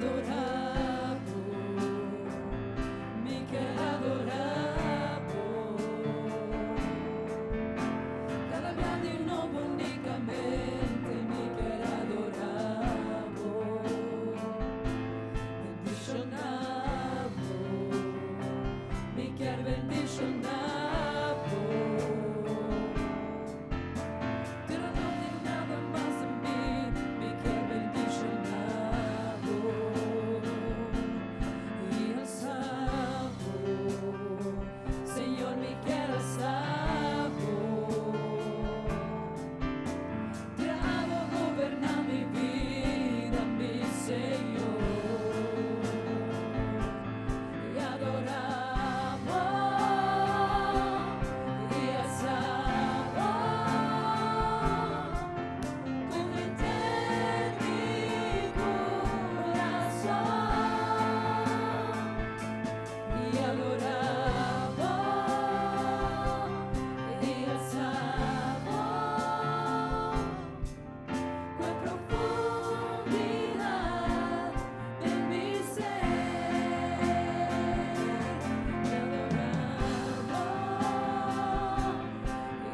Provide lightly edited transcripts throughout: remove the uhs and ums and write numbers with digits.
adorá Bo, mi kier adorá Bo. Kada dia di nobo únikamente mi kier adorá Bo, bendishoná Bo, mi kier bendishoná Bo. Pero no tin nada mas den mi, mi kier bendishoná Bo i alsa Bo, Señor, mi kier alsa Bo. Tira Abo goberná mi bida, mi Señor, i adorá Bo i alsa Bo ku henter mi kurason i adorá Bo i alsa Bo ku profundidat di mi ser i adorá Bo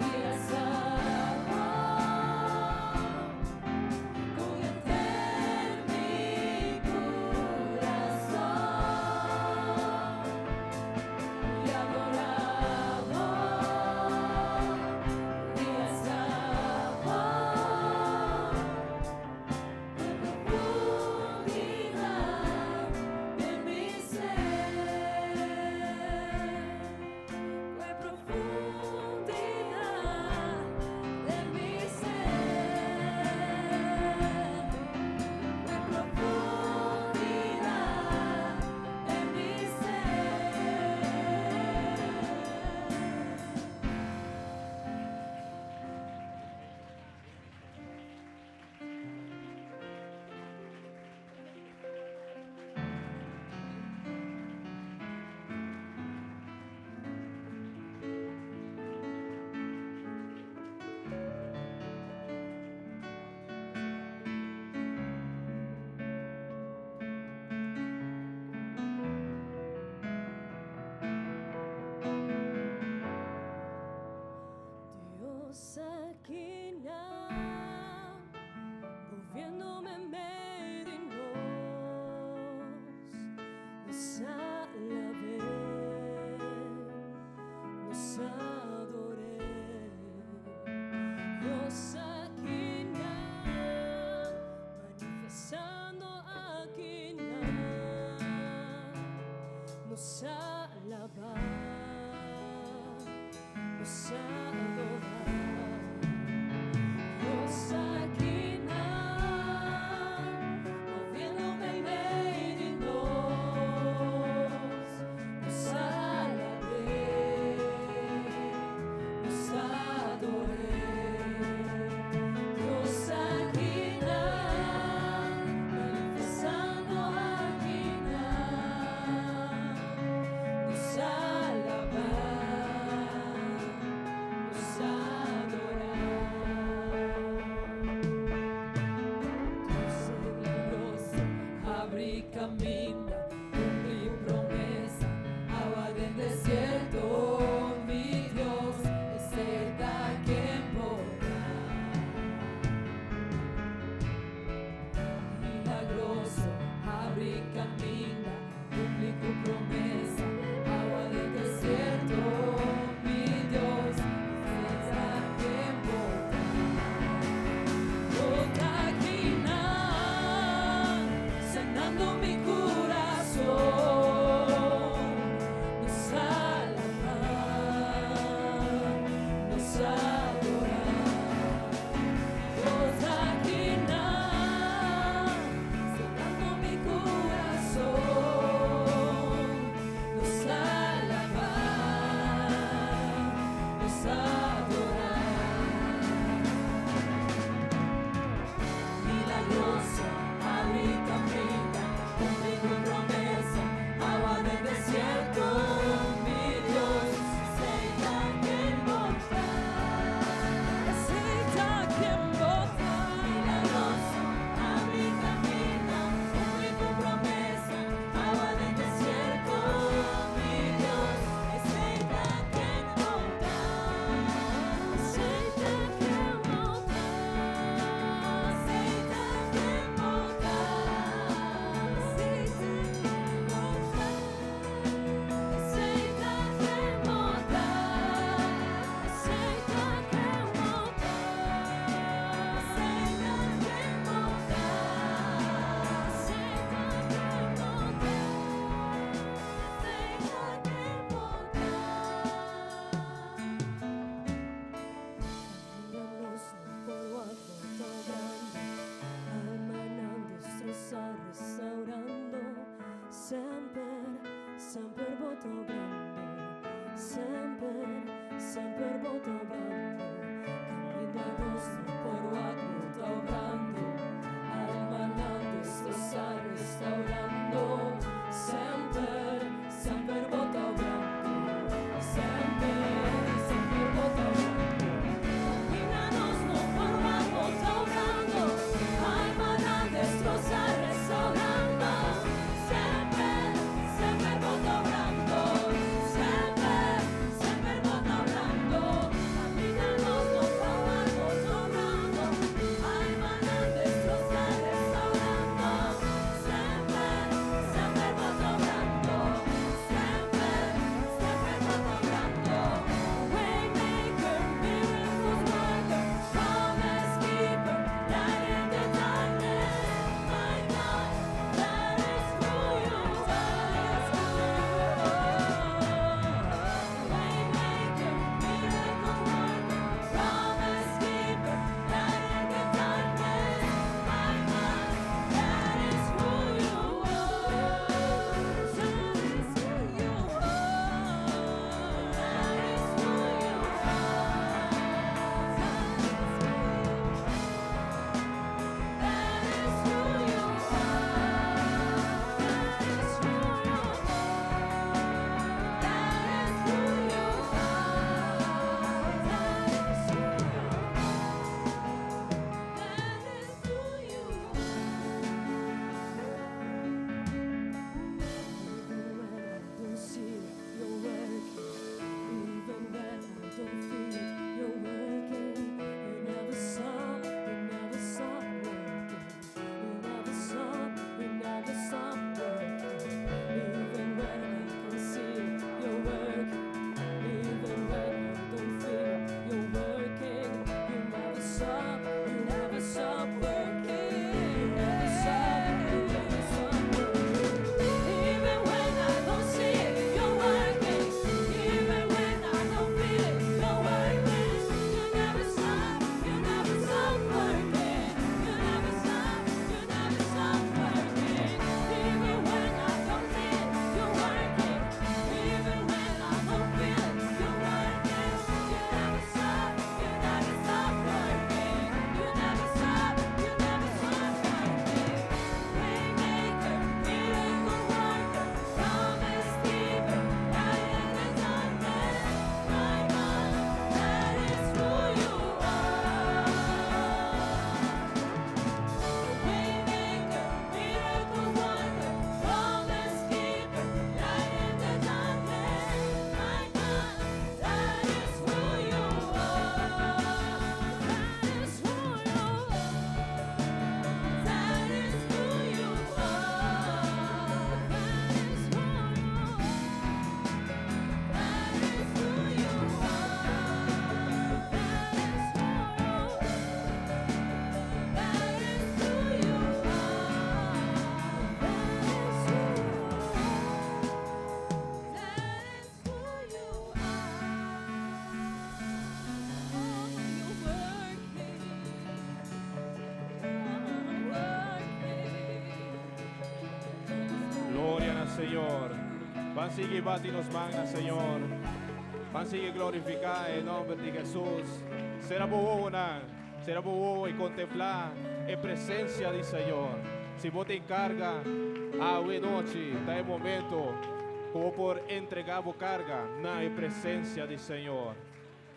i alsa Bo ku henter mi kurason i adorá Bo i alsa Bo ku profundidat di mi ser, ku profundidat di mi ser, ku profundidat di mi ser. Dios aki nan, moviéndome medio di nos, nos alab'é, nos ador'é. Dios aki nan, manifestando aki nan, nos alabá, nos adorá. Dios aki nan, moviéndome medio di nos, nos alab'é, nos ador'é. Dios aki nan, manifestando aki nan, nos alabá, nos adorá. Dios milagroso, habri kaminda, kumpli promesa, awa den desierto, mi Dios, esei ta ken Bo ta. Milagroso, habri kaminda, kumpli ku promesa, awa den desierto, mi Dios, esei ta ken Bo ta. Bo ta aki nan, sanando mi. nos no por wak bo ta obrando, almanan destrosá restaurando. Semper, semper bo ta obrando, semper, semper bo ta obrando. Kaminda nos no por wak bo ta obrando, almanan destrosá restaurando. Semper, semper bo ta obrando, semper, semper bo ta obrando. Kaminda nos no por wak bo ta obrando, almanan destrosá restaurando. Semper, semper bo ta obrando, semper, semper bo ta obrando. Waymaker, miracles worker, promise keeper, light in the darkness. My God, that is who you are. Waymaker, miracle worker, promise keeper, light in the darkness. My God, that is who you are. That is who you are. That is who you are. That is who you are. That is who you are. That is who you are. That is who you are. That is who you are. Even when I don't see it, you're working. Even when I don't feel it, you're working. You never stop, you never stop working. You never stop, you never stop working. Even when I can see it, you're working. Even when I don't feel it, you're working. You never stop, you never stop working. You never stop, you never stop working. Even when I don't see it, you're working. Even when I don't feel it, you're working. You never stop, you never stop working. You never stop, you never stop working. Even when I don't see it, you're working. Even when I don't feel it, you're working. You never stop, you never stop working. You never stop, you never stop working. Waymaker, miracle worker, promise keeper, light in the darkness. My God, that is who you are. Waymaker, miracle worker, promise keeper, light in the darkness. My God, that is who you are. That is who you are. That is who you are. That is who you are. That is who you are. That is who you are. That is who you are. That is who you are. That is who you are. Oh, you're working. You're working. Gloria na Señor. Ban sigui bati nos man na Señor. Ban sigui glorifiká e nòmber di Hesus. Sera bo wowonan. Sera bo wowo i kontemplá e presensia di Señor. Si bo tin karga, awe nochi, ta e momento ku bo por entregá bo karga na presensia di Señor.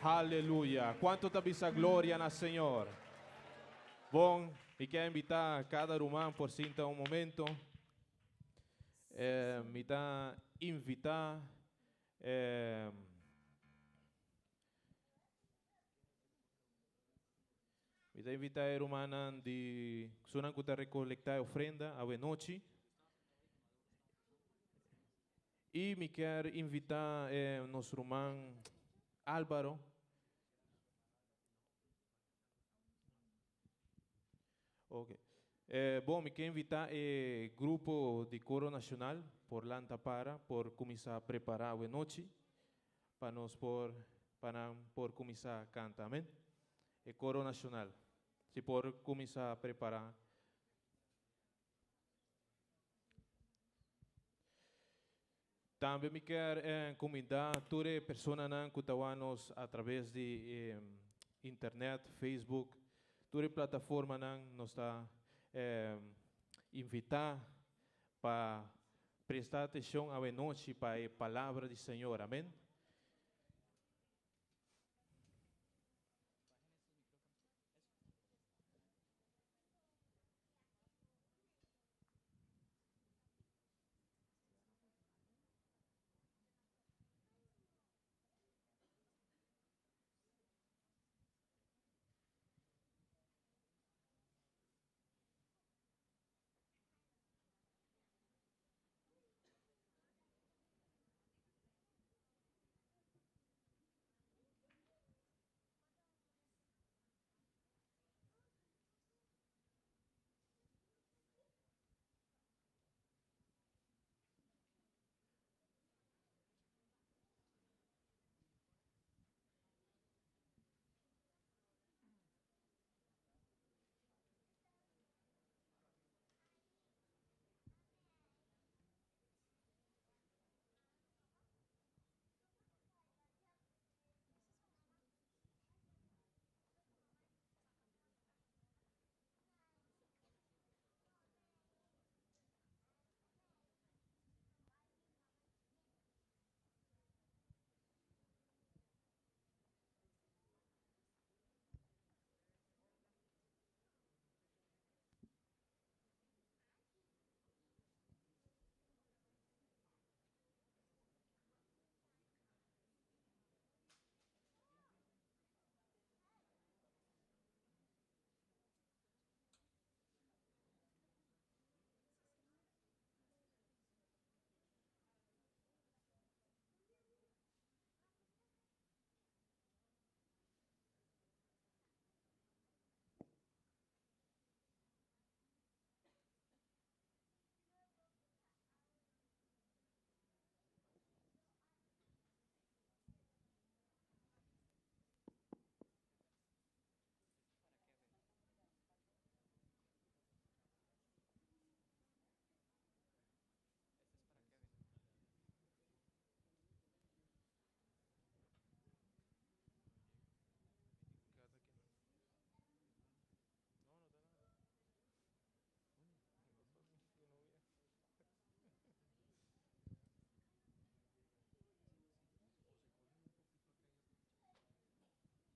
Aleluya. Kuantu ta bisa gloria na Señor? Bon, mi ke invitá kada ruman por sinta un momento. Mi ta invitá e rumannan di esunnan ku ta rekolektá ofrenda awe nochi. I mi ke invitá nos ruman Álvaro. Ok. Bon, mi ke invitá e grupo di Koro Nashonal por lanta para por kuminsá prepará awe nochi pa nos por pa nan por kuminsá kanta. Amèn. E Koro Nashonal. Si por kuminsá prepará. Tambe mi kier kumindá tur e personanan ku ta wak nos a traves di internet, Facebook, tur e plataformanan nos ta invitá pa presta atenshon awe nochi pa e palabra di Señor. Amen.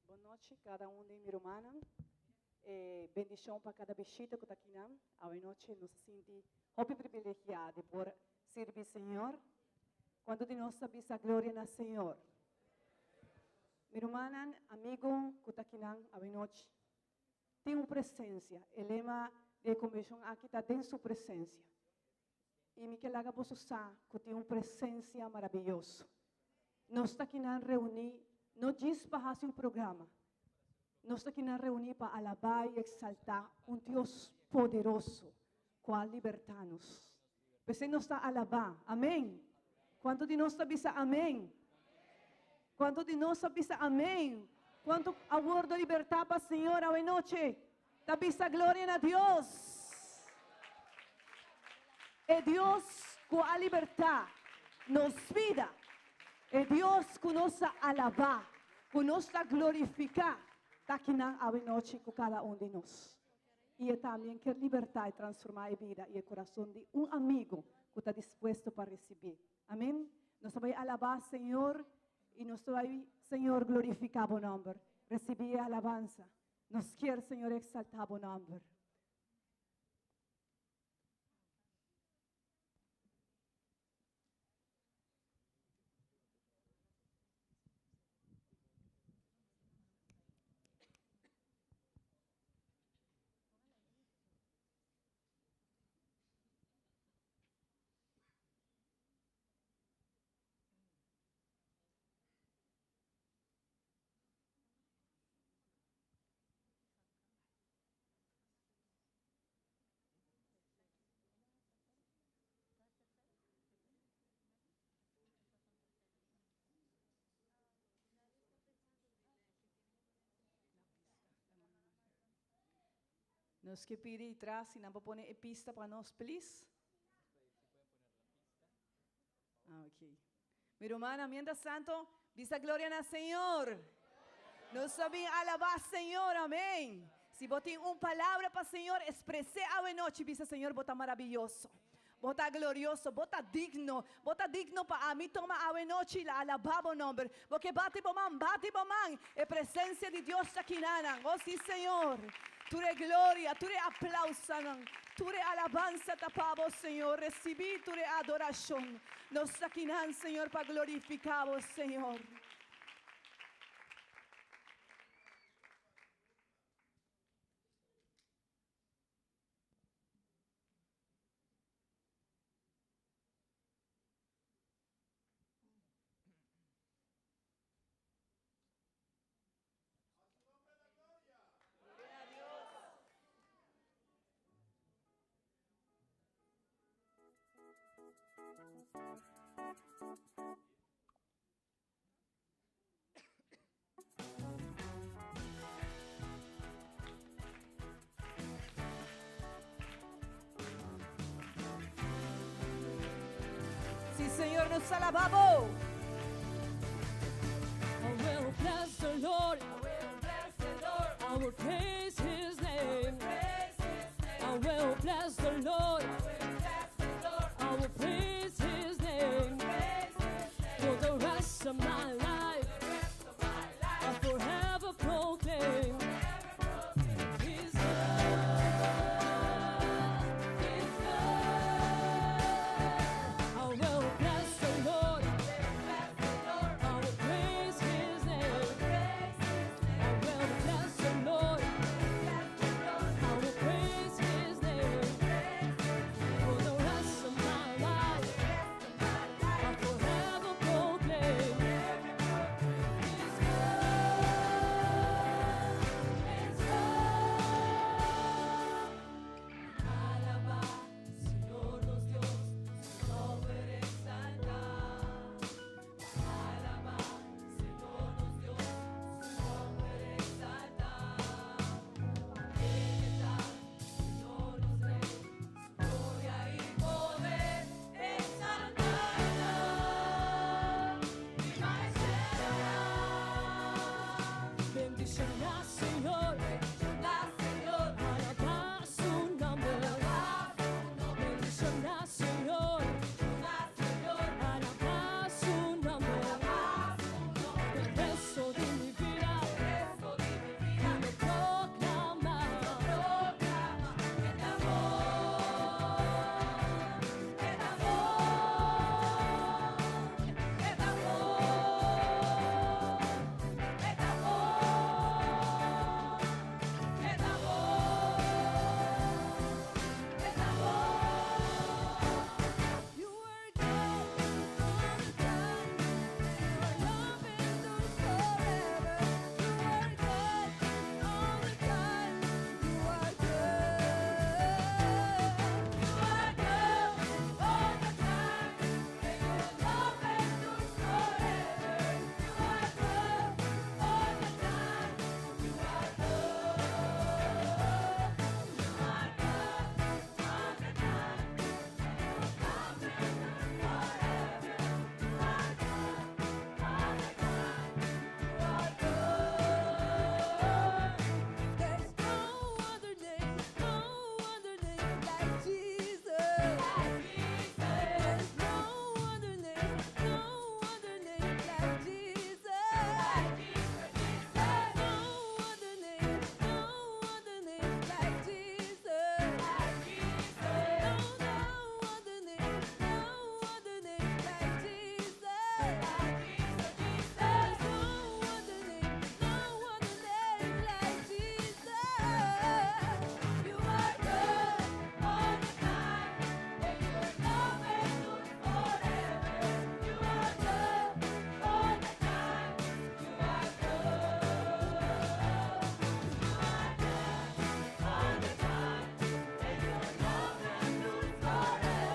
Bon nochi kada un di mi rumannan. E bendishon pa kada bishita ku ta akinan. Awe nochi nos a sinti hopi privilegiá di por sirbi Señor. Kuantu di nos ta bisa gloria na Señor? Mi rumannan, amigo ku ta akinan awe nochi, tin un presensia. E lema di e konvenshon aki ta Den Su Presensia. I mi ke laga boso sa ku tin un presensia marabiyoso. Nos ta kinan reuní no djis pa hasi un programa. Nos ta kinan reuní pa alabá i eksaltá un Dios poderoso ku a libertá nos. P'esei nos ta alabá. Amén! Kuantu di nos ta bisa amén? Kuantu di nos a bisa amén? Kuantu a wordo libertá pa Señor awe noche ta bisa gloria na Dios? E Dios ku a libertá nos bida, e Dios ku nos ta alabá, ku nos ta glorifiká, ta akinan awe nochi ku kada un di nos. I e tamien kier libertá i transformá e bida i e kurason di un amigu ku ta dispuesto pa risibí. Amen. Nos ta bai alabá Señor i nos ta bai, Señor, glorifiká bo nòmber. Risibí e alabansa. Nos kier, Señor, eksaltá bo nòmber. Nos ke pidi tras si nan por pone e pista pa nos, please. Ah, ok. Mi rumannan, mientras tanto, bisa gloria na Señor. Nos a bin alabá Señor, amén. Si bo tin un palabra pa Señor, expres'é awe nochi, bisa Señor bo ta maraviyoso, bo ta glorioso, bo ta digno, bo ta digno pa ami toma awe nochi la alabá bo nomber. Bo ke bati bo man, bati bo man, e presencia di Dios ta kinanan. Oh si Señor, tur e gloria, tur e aplausanan, tur e alabansa ta pa bo Señor, recibi tur e adoracion. Nos ta kinan Señor pa glorifica bo Señor. Sí, Señor, nos ta alabá bo. I will bless the Lord. I will praise his name. I will bless the Lord. I will praise.